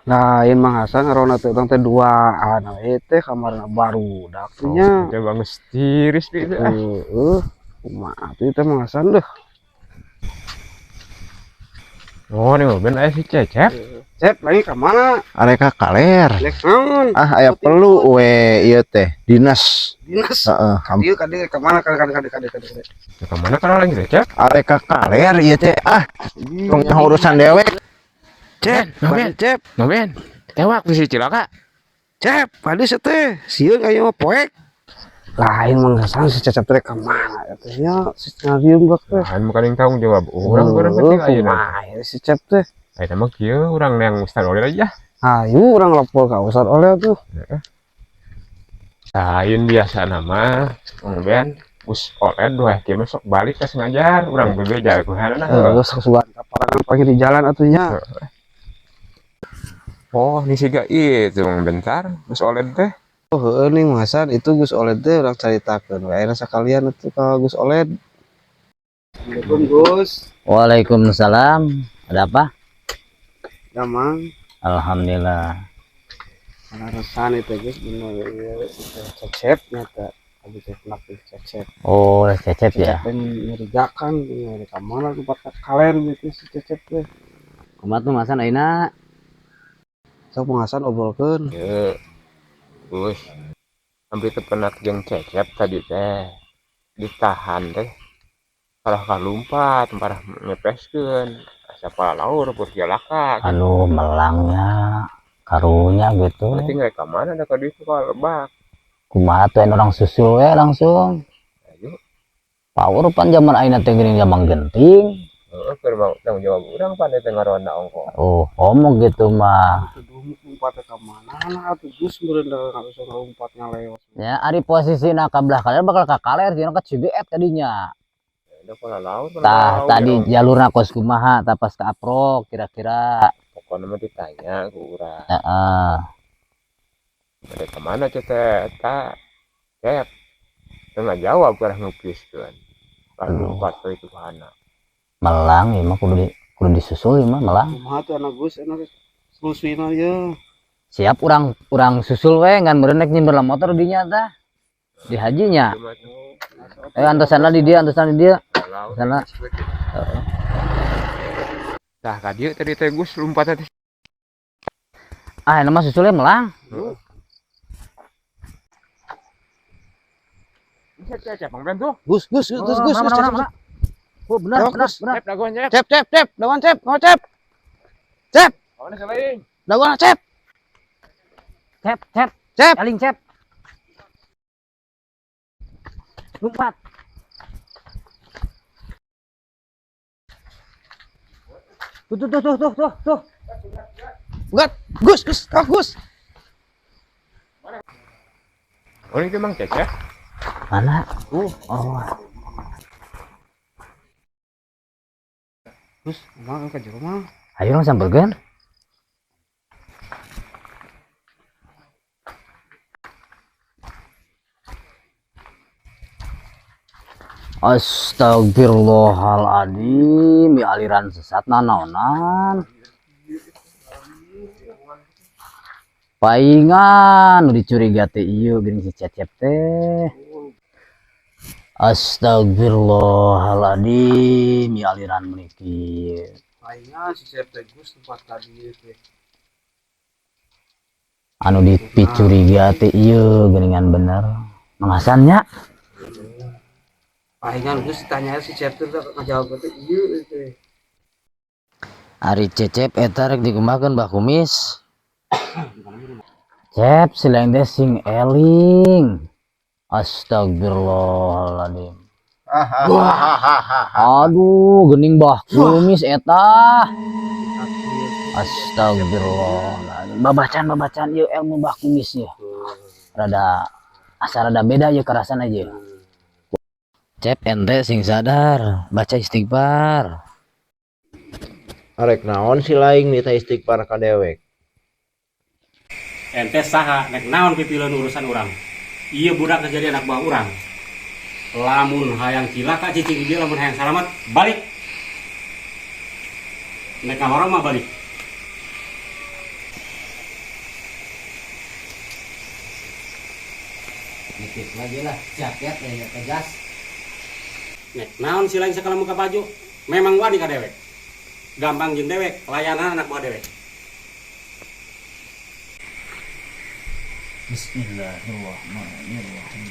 Lain Mang Hasan ngarona teh urang teh duaan we teh kamarna barudak teh nya. Oh, coba geus tiris deui teh. Heeh. Kumaha atuh teh Mang Hasan deuh. Oh, ini mah ben aya si Cecep. Cep lagi ka mana? Arek ka kaler. Rek naon? Ah, aya perlu we ieu teh dinas. Dinas. Heeh. Dieu ka dieu ka mana ka ka ka ka ka. Ya, ka mana kana lagi Cecep? Arek ka kaler ieu teh ah. Tong urusan dewek. Cep, Mang Ben. Cep, Mang Ben, tewak bisi cilaka. Cep, padi teh sieun aya mah poek. Lain Mang Hasan si Cecep teh ka mana ya teh nya si ngariung bak teh. Lain bukan yang tanggung jawab urang, urang penting ayeuna. Kumaha ya si Cep teh. Ayeuna mah kieu urang neang Ustaz Oleh aja. Ayo urang lapor ka Ustaz Oleh tuh. Lain biasa nama Mang Ben, Us Oleh dua kieu mah sok balik ka ngajar, urang bebeja ku harana. Heeh, sok sugan kaparangan pagi di jalan atuh nya. Oh, ini siga itu Mang bentar, Gus Oleh teh. Oh, heeh nih Mang Hasan, itu Gus Oled teh urang caritakeun we ayeuna sakalian atuh ka Gus Oled. Assalamualaikum Gus. Waalaikumsalam. Ada apa? Ya Mang. Alhamdulillah. Alasan itu Gus bener ieu itu Cecep nyata. Abi teh penak Cecep. Oh, Cecep ya. Cecep teh nyurigakan nyuri ka mana tempat kalen gitu si Cecep teh. Kumaha tuh Mang Hasan ayeuna? Sok Mang Hasan obrolkeun. Ye. Gus. Sampai tepenak jeung Cecep tadi teh. Ditahan teh. Kalah kalumpat, parah ngepeskeun. Asa palaur pur cilaka. Anu melangnya karunya gitu. Berarti nggak ka mana da ka ditu ka lebak. Kumaha tuh orang susul we langsung. Ayo. Power pan zaman ayeuna teh geuning zaman genting. Heeh, keur mau tanggung jawab urang pan teh ngaronda ongko. Oh, ngomong gitu mah. Itu dumuk lumpat ka mana nah atuh Gus meureun da bisa ngalumpat ngaleos. Ya, ari posisina ka belah kaler bakal ka kaler jeung ka CBF tadinya. Ada pola laut, pola Tah laut, tadi ya. jalurna kos kumaha tah pas ka aprok kira-kira. Pokoknya mah ditanya ku urang. Heeh. Ada ka mana teh eta? Cep. Teu ngajawab karena ngepiskeun. Aduh. Lompat ke itu kana. Melang ieu mah kudu disusul ieu mah melang. Kumaha tuh anak Gus anak solusinya ye. Siap urang susul we ngan meureun rek nyimber motor dinya tah. Di hajinya. Antosan di dia, antosan di dia. Sana. Heeh. Tah ka dieu tadi teh Gus lompat teh. Ah, nama susulnya melang. Heeh. Bisa Cecep Mang Ben tuh. Gus, Gus, Gus, Gus, Gus, Mana, Cecep, mana, mana? Oh, benar, Lewat, benar, Gus. benar. Cep dagoan Cep. Cep, cep, cep, dagoan cep, dagoan cep. Cep. Mana selain? Dagoan cep. Cep, cep. Cep. Saling cep. Lompat. Tuh, tuh, tuh, tuh, tuh, tuh, tuh. Buat, Gus, Gus, kau Gus. Oh, ini Mang Cecep. Mana? Oh. Gus, kumaha ka jero mah? Ayo dong sampeurkeun. Astagfirullahaladzim, ya aliran sesat nanaonan. Paingan nu dicuriga teh ieu geuning si Cecep teh. Astagfirullahaladzim, ya aliran meuni. Paingan si Cecep teh Gus tempat tadi teh. Anu dipicuriga teh ieu geuningan bener. Mang Hasan nya. Palingan Gus ditanya si Cecep teh ngajawab teh ieu teh. Ari Cecep eta rek dikumahakeun Bah Kumis. Cep sileng teh sing eling. Astagfirullahaladzim. Aduh, geuning Bah Kumis eta. Astagfirullahaladzim. Babacaan-babacaan ieu ilmu Bah Kumis ieu. Rada asa rada beda ieu karasan aja. Cep ente sing sadar, baca istighfar. Arek naon si laing nita istighfar ka dewek. Ente saha nek naon pipileun urusan urang. Ieu budak geus jadi anak buah urang. Lamun hayang cilaka cicing di dieu, lamun hayang salamat balik. Nek ngahorong mah balik. Sedikit lagi lah, jaket ya tegas. Nek naon si lain sakala muka baju, memang wani ka dewek. Gampang jeung dewek, layanan anak buah dewek. Bismillahirrahmanirrahim.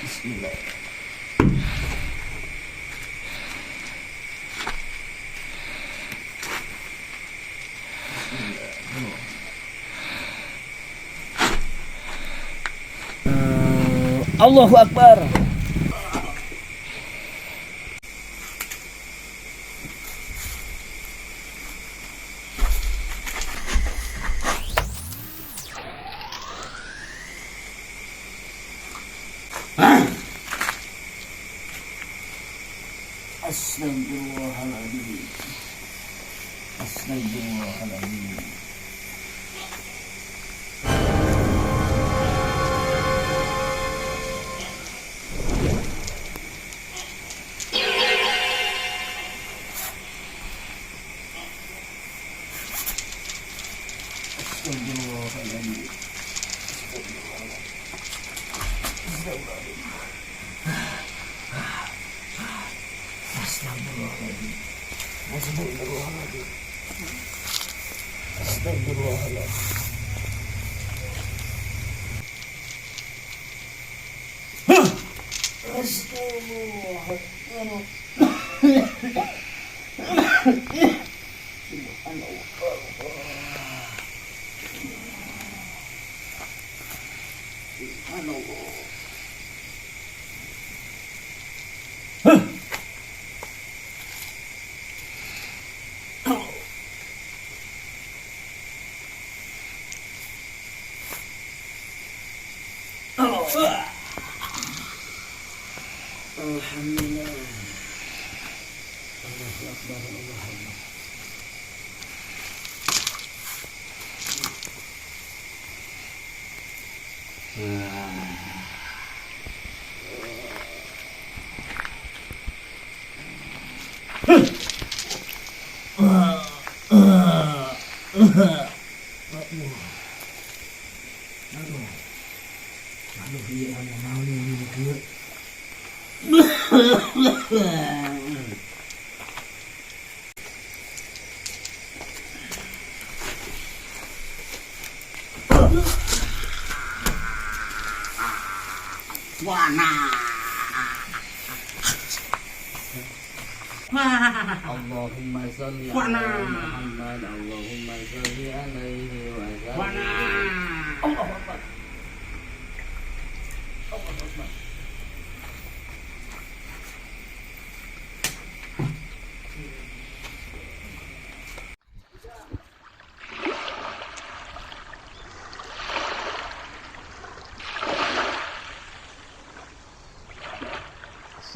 Bismillah. Bismillahirrahmanirrahim. Allahu Akbar. Astagfirullahaladzim. Astagfirullahaladzim. Astagfirullahaladzim. Astagfirullahaladzim. Astagfirullahaladzim. Astagfirullahaladzim. Astagfirullahaladzim. Astagfirullahaladzim. Subhanallah. Subhanallah. Alhamdulillah. Allahu Akbar, Allahu Akbar. Aduh. Aduh, iya mau nih ini kieu. Wana. Allahumma sholli Wana. ala Muhammad, Allahumma sholli alaihi wa sallam. Wana. Allahu Akbar. Allahu Akbar.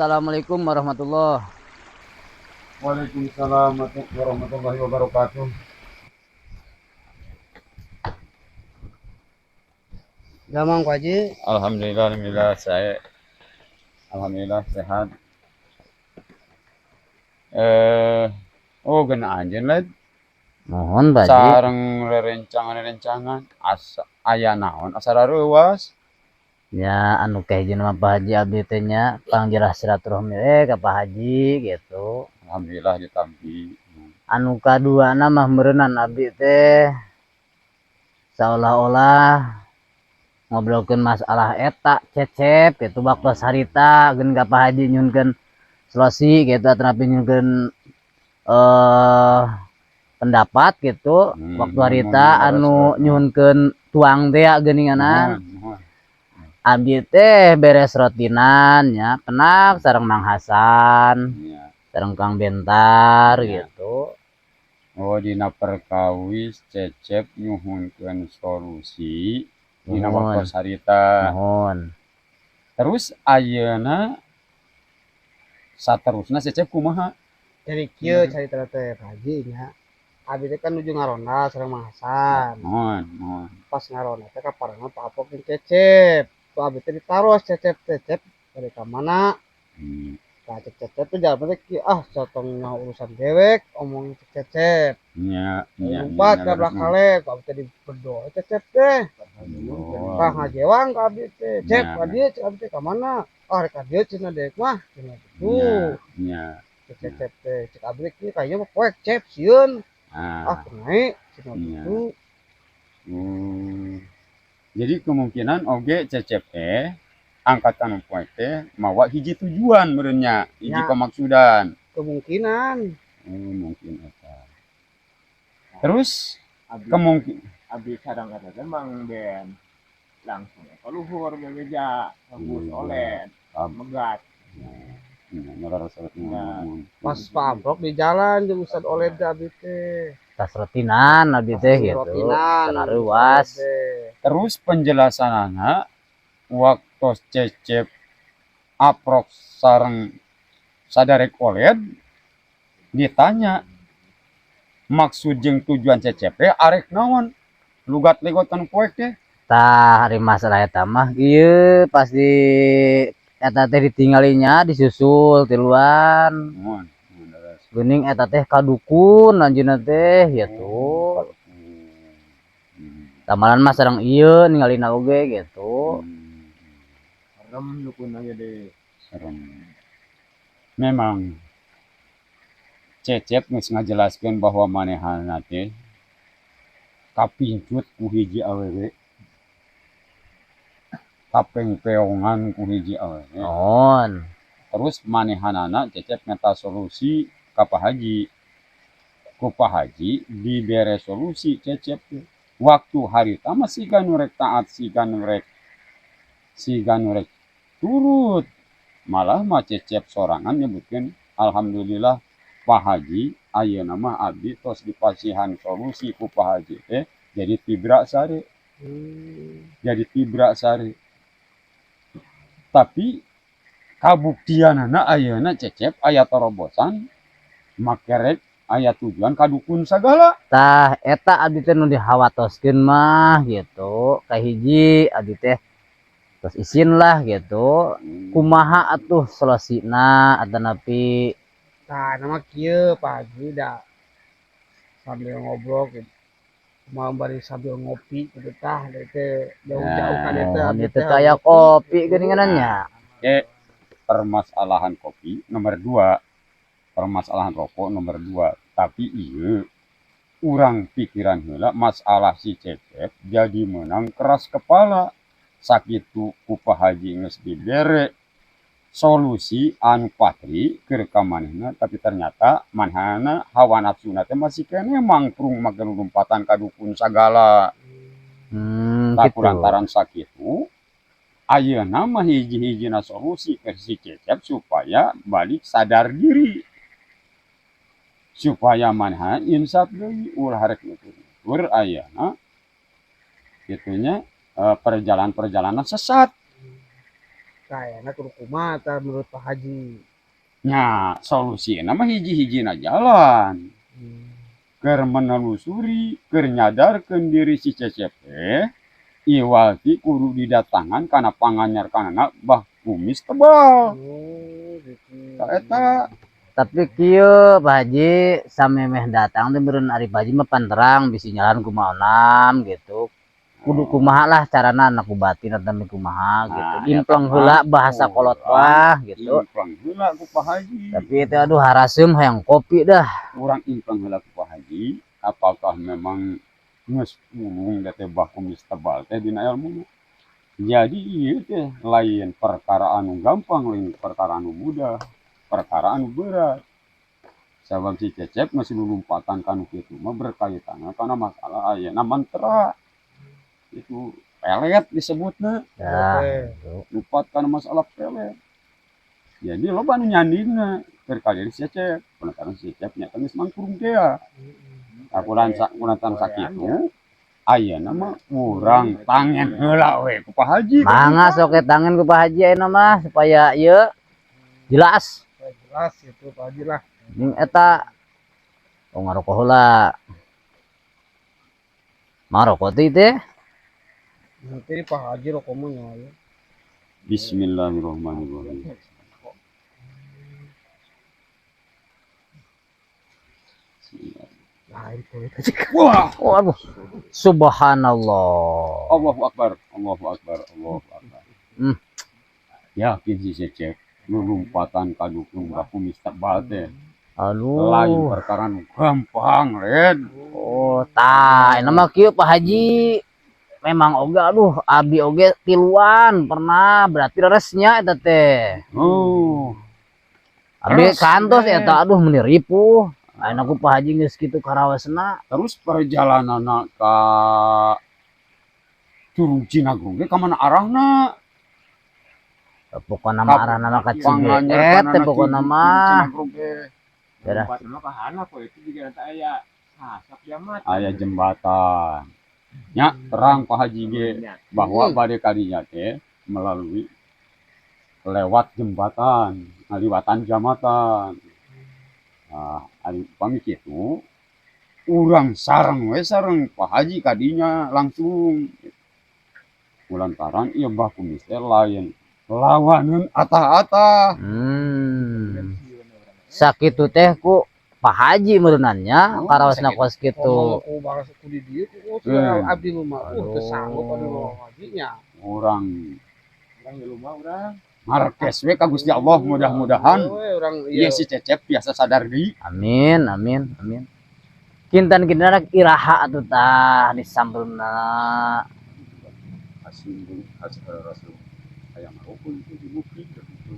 Assalamualaikum warahmatullahi. Waalaikumsalam warahmatullahi wabarakatuh. Damang Pak Haji. Alhamdulillah, alhamdulillah saya alhamdulillah sehat. Oh gena anjeun lain. Mohon Pak Haji. Sareng rerencangan-rerencangan asa aya naon asa rareuwas. Ya anu kahiji mah Pak Haji, abdi teh nya pangjerah silaturahmi ka Pak Haji gitu. Alhamdulillah ditampi. Anu kaduana mah meureunnan abdi teh seolah-olah ngobrolkeun masalah eta Cecep gitu waktu harita geun ka Pak Haji nyunkeun solusi gitu atanapi nyunkeun pendapat gitu waktu harita anu nyuhunkeun tuang teh ya geuninganan. Mohon, mohon. Abdi teh beres rotinan nya penak sareng Mang Hasan sareng Kang Bentar gitu. Oh, dina perkawis Cecep nyuhunkeun solusi dina Mohon. waktu harita. Mohon. Terus ayeuna saterusna Cecep kumaha? Jadi kieu carita teh Pak Haji nya. Abi teh kan nuju ngaronda sareng Mang Hasan. Mohon, mohon. Pas ngaronda teh kaparana Pak Apok jeung Cecep. Ku abi teh ditaros Cecep, Cecep dari ka mana? Tah, cek Cecep teh jalan teh kieu, ah, tong nyaho urusan dewek, omong cek Cecep. Nya. Lompat ka belakang ku abdi teh diberdoa Cecep teh. Tah, ngajewang ka abdi teh. "Cep, ka dieu," cek abdi teh, "ka mana?" "Ah, rek ka dieu," cenah, "dewek mah," cenah gitu. Nya. Cek Cecep teh, cek abdi kieu, "Kayaknya mah poek, Cep, sieun." "Ah, kumaha," cenah gitu. Jadi kemungkinan oge Cecep teh angkat kanu poek teh mawa hiji tujuan meureun nya, hiji pamaksudan. Kemungkinan. Oh, mungkin eta. Terus Abi kemungkin abi kadang kata teh Mang Ben langsung ka luhur bebeja ngebus oleh megat. Nya. Pas paamprok di jalan jeung Ustad Oled teh abdi teh. Tas rutinan abdi teh gitu. Rutinan. Sanaruas. Teh. Terus penjelasanana waktu Cecep aprok sareng sadarek Oled ditanya maksud jeung tujuan Cecep teh arek naon lugat legot anu poek teh? Tah, hari masalah eta mah ieu pas di eta teh ditinggalinya disusul tiluan. Muhun, muhun, leres. Geuning eta teh ka dukun anjeunna teh gitu. Tamalan mah sareng ieu ningalina oge gitu. Serem dukun aja deh. Serem. Memang Cecep geus ngajelaskeun bahwa manehna teh kapincut ku hiji awewe, kapengpeongan ku hiji awewe. Naon? Terus manehanana Cecep minta solusi ka Pak Haji. Ku Pak Haji dibere solusi Cecep teh. Waktu harita mah siga nu rek taat, siga nu rek turut. Malah mah Cecep sorangan nyebutkeun, "Alhamdulillah, Pak Haji, ayeuna mah abdi tos dipasihan solusi ku Pak Haji teh jadi tibra sare." Jadi tibra sare. Tapi kabuktianana ayeuna Cecep aya terobosan make rek aya tujuan ka dukun sagala. Tah, eta abdi teh nu dihawatoskeun mah gitu. Kahiji abdi teh terus isin lah gitu. Kumaha atuh solusina atanapi? Tah, nama kieu, Pak Haji, da sambil ngobrol gitu. Kumaha bari sambil ngopi gitu, tah da teh jauh-jauh ka dieu teh Oh, abdi itu teh kayak ngopi, kopi gitu. geuningan nya. Permasalahan kopi nomor 2, permasalahan rokok nomor 2, tapi iya urang pikiran heula masalah si Cecep jadi menang keras kepala sakitu ku Pak Haji geus dibere solusi anu patri keur ka manehna, tapi ternyata manehna hawa nafsuna teh masih keneh mangprung make lompatan ka dukun sagala. Tak Gitu. Lantaran sakitu ayeuna mah hiji-hijina solusi ke si Cecep supaya balik sadar diri, supaya manehna insaf deui, ulah rek nutur ayeuna itunya perjalanan-perjalanan sesat. Kayaknya kudu kumaha tah menurut Pak Haji? Nya, solusina mah hiji-hijina jalan keur menelusuri, keur nyadarkeun diri si Cecep teh iwal ti kudu didatangan kana panganyarkanana Bah Kumis Tebal. Oh, gitu. Tah eta. Tapi kieu, Pak Haji, samemeh datang teh meureun ari Pak Haji mah panterang bisi nyalan kumaha onam gitu. Kudu kumaha lah carana anak ku batin atau kumaha gitu. Nah, Impleng eta heula mah bahasa kolot wah gitu. Impleng heula ku Pak Haji. Tapi itu aduh, haraseum hayang kopi dah. Urang impleng heula ku Pak Haji, apakah memang geus pulung teh Bah Kumis Tebal teh dina ilmuna. Jadi ieu teh lain perkara anu gampang, lain perkara anu mudah, perkara anu berat. Sabab si Cecep masih lulumpatan kanu kitu mah berkaitan kana masalah ayeuna mantra. Itu pelet disebutna. Ya. Oke. Lupat kana masalah pelet. Jadi loba anu nyandingna keur ka diri si Cecep. Lantaran si Cecep nya geus mangkurung teh ya. Aku lansa kulantaran sakitu ayeuna mah urang tangen heula we ku Pak Haji. Mangga sok we tangen ku Pak Haji ayeuna mah supaya ieu jelas. Supaya jelas gitu, Pak Haji lah. Ning eta oh ngarokok heula. Marokok teh teh. Nanti Pak Haji rokok mah nya. Bismillahirrahmanirrahim. Lain kulit aja. Wah, Waduh. Subhanallah. Allahu Akbar, Allahu Akbar, Allahu Akbar. Yakin si Cecep lulumpatan ka dukun Mbah Kumis tebal teh. Aduh. Lain perkara nu gampang, Red. Oh, tah, ini mah kieu Pak Haji. Memang oge aduh, abdi oge tiluan pernah berarti leresnya eta teh. Oh, Abdi Leres, kantos eh. eta aduh meuni ripuh. Ayeuna ku Pak Haji geus kitu karawasna. Terus perjalanan ka Curug Cinagro ge ka mana arahna? Pokona mah arahna mah ka Cibeet teh pokona mah. Daerah. Tempat mah kahana kok itu juga nanti aya sasap jamat. Aya jembatan. Nya terang Pak Haji ge bahwa bade kadinya teh melalui lewat jembatan, ngaliwatan jambatan. Nah, ari upami kitu urang sareng we sareng Pak Haji kadinya langsung. Kulantaran ieu Mbah Kumis teh lain lawaneun atah-atah. Sakitu teh ku Pak Haji meureunannya Oh, karaosna kos kitu. Ngomong ku baras ku di dieu ku abdi mah teu sanggup abdi mah hajinya. Urang Urang di rumah urang. markes we ka Gusti Allah mudah-mudahan Urang ieu si Cecep biasa sadar deui. Amin, amin, amin. Kintan-kintan iraha atuh tah disampeurna. Asin rasul aya ngarokok itu di bukit gitu.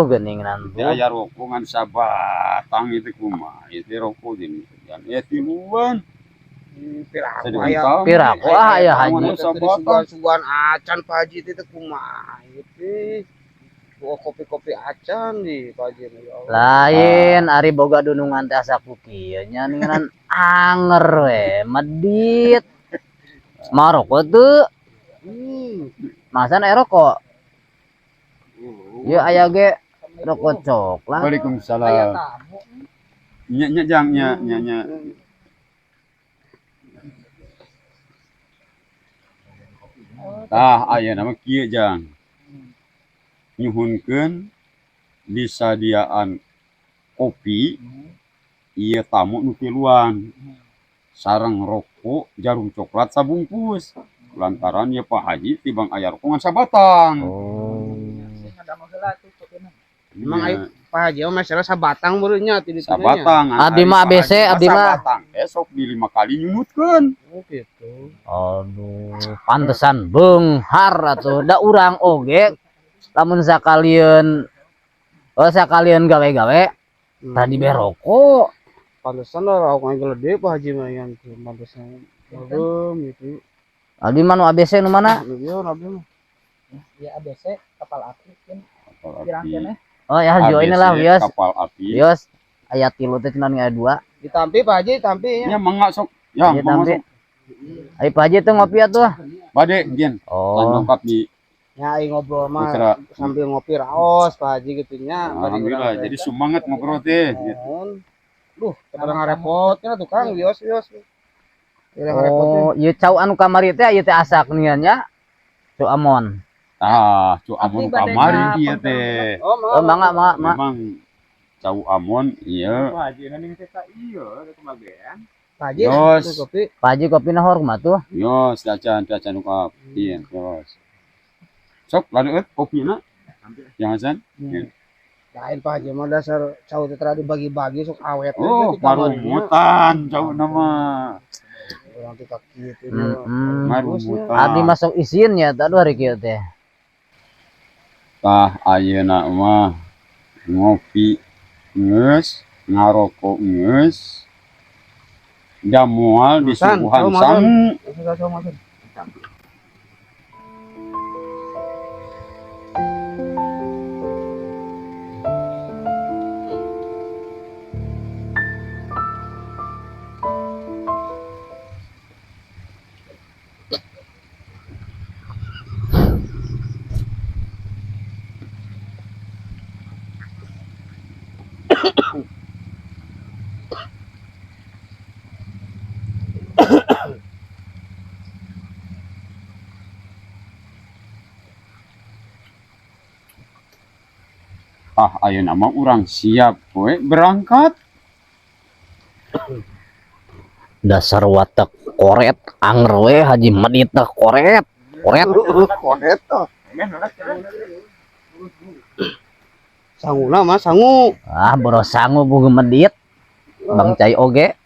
Geuning nanti. Teu aya rokok ngan sabatang itu kumaha itu rokok jeung ya tiluan. Piraku aya. Piraku ah aya haji. Sugan-sugan acan Pak Haji teh kumaha ieu teh. Buah kopi-kopi acan di Pak Haji ya Allah. Lain ari boga dunungan teh asa ku kieu nya ningan anger we medit. Maroko teu. Masan aya rokok. Ieu aya ge rokok coklat. Waalaikumsalam. Nya nya jang nya nya nya. Tah ayeuna mah kieu jang. Nyuhunkeun disadiaan kopi ieu tamu nu tiluan sareng rokok jarum coklat sabungkus lantaran ieu Pak Haji tibang aya rokok ngan sabatang. Oh. Emang aya Pak Haji mah masalah sabatang meureun nya ti ditu nya. Sabatang. Abdi mah ABC, abdi mah. Sabatang esok di 5 kali nyunutkeun. Oh gitu. Aduh, pantesan beunghar atuh da urang oge lamun sakalieun oh sakalieun gawe-gawe tadi be rokok. Pantesan lah rokok gede Pak Haji mah yang tuh pantesan belum gitu. Abdi mah nu ABC nu mana? Ieu abdi mah. Ya ABC kapal api kan. Kapal api. Oh ya join lah wios. Kapal api. Wios aya 3 teh cenah aya 2. Ditampi Pak Haji, tampi nya. Mangga sok. Ya, mangga sok. Ayo Pak Haji tuh ngopi atuh. Bade ngien. Oh. Lengkap di Ya, aing ngobrol mah sambil ngopi raos Pak Haji gitu nya. Alhamdulillah, jadi semangat ngobrol teh. Duh, kadang ngarepotnya tukang wios-wios. Oh, ieu cau anu kamari teh ieu teh asak nian nya. Cu Amon. Tah, Cu Amon kamari ieu teh. Oh, mangga mangga. Memang cau Amon ieu. Pak Haji ning teh ka ieu kemagean. Pak Haji, kopi. Pak Haji kopi na hor kumaha tuh? Yos, dacan dacan nu iya, yos. Sok lalu kopina. Yang Hasan. Lain Pak Haji mah dasar cau teh tara dibagi-bagi sok awet. Oh, marumutan cau nama. Urang teh kitu. Marumutan. Abdi masuk isin ya tadu hari kieu teh. Tah ayeuna mah ngopi geus, ngarokok geus. Da moal disuguhan sangu. Ah, ayeuna mah urang siap we berangkat. Dasar watak koret anger we Haji Medit teh koret. Koret. Koret toh. Sanguna mah sangu. Ah, boro sangu bugu medit. Bang cai oge.